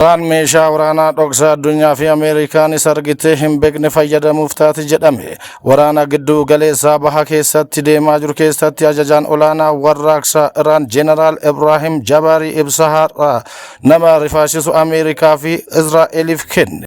Iraan meeshaa waraanaa dhoksaa addunyaa fi Ameerikaanis argitee hin beekne fayyadamuuf taati jedhame. Waraana gidduu galeessaa baha keessatti deemaa jiru keessatti ajajaan olaanaa warraaqsa Iraan Jeneraal Ibraahim Jabaarii ibsa har'a nama rifaasisu Ameerikaa fi Israa'eliif kenne.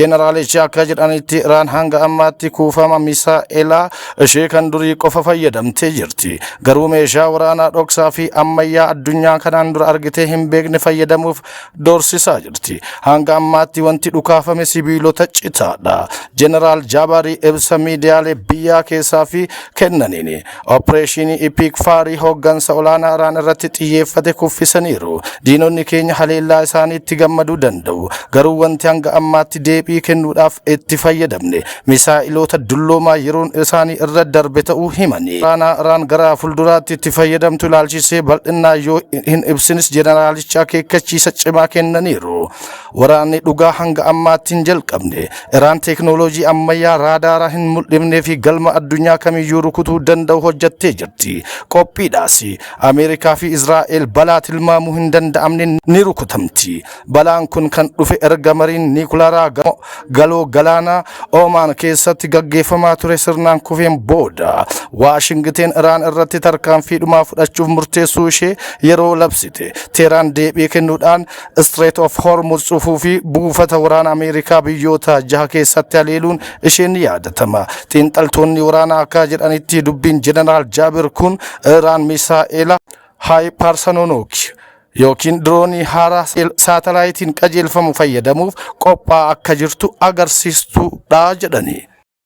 Jeneraalichi akka jedhanitti Iraan hanga ammaatti kuufama misaa'elaa ishee kan durii qofa fayyadamtee jirti. Garuu meeshaa waraanaa dhoksaa fi ammayyaa addunyaa kanaan dura argitee hin beekne fayyadamuuf doorsisaa jirti. Hanga ammaatti wanti dhukaafame sibiilota citaadha. Jeneraal Jaabarii ibsa miidiyaalee biyyaa keessaa fi kennaniin opereeshinii Epic Fury hooggansa olaanaa Iraan irratti xiyyeeffate kuffisaniiru. Diinonni keenya haleellaa isaaniitti gammaduu danda'u. Garuu wanti hanga ammaatti deebii kennuudhaaf itti fayyadamne misaa'iloota dulloomaa yeroon isaanii irra darbe ta'uu himani. Waraanaa Iraan gara fuulduraatti itti fayyadamtu ilaalchisee bal'inaan yoo hin ibsinis jeneraalichi akeekkachiisa cimaa kennaniiru. Waraanni dhugaa hanga ammaatti hin jalqabne. Iraan teeknooloojii ammayyaa raadaara hin mul'ifnee fi galma addunyaa kamiyyuu rukutuu danda'u hojjattee jirti. Qophiidhaas Ameerikaa fi Israa'el balaa tilmaamuu hin danda'amne ni rukutamti. Balaan kun kan dhufe erga mariin niikularaa galoo galaanaa Oomaan keessatti gaggeeffamaa ture sirnaan kufeen booda Waashingteen Iraan irratti tarkaanfii dhumaa fudhachuuf murteessuu ishee yeroo labsite. Teeraan deebii kennuudhaan Strait of Hormuz cufuu fi buufata waraana Ameerikaa biyyoota jaha keessatti haleeluun ishee ni yaadatama. Xiinxaltoonni waraanaa akka jedhanitti dubbiin Jeneraal Jaabir kun Iraan misaa'ela hypersonic yookiin diroonii haaraa saatalaayitiin qajeelfamu fayyadamuuf qophaa'aa akka jirtu agarsiistuudha jedhani.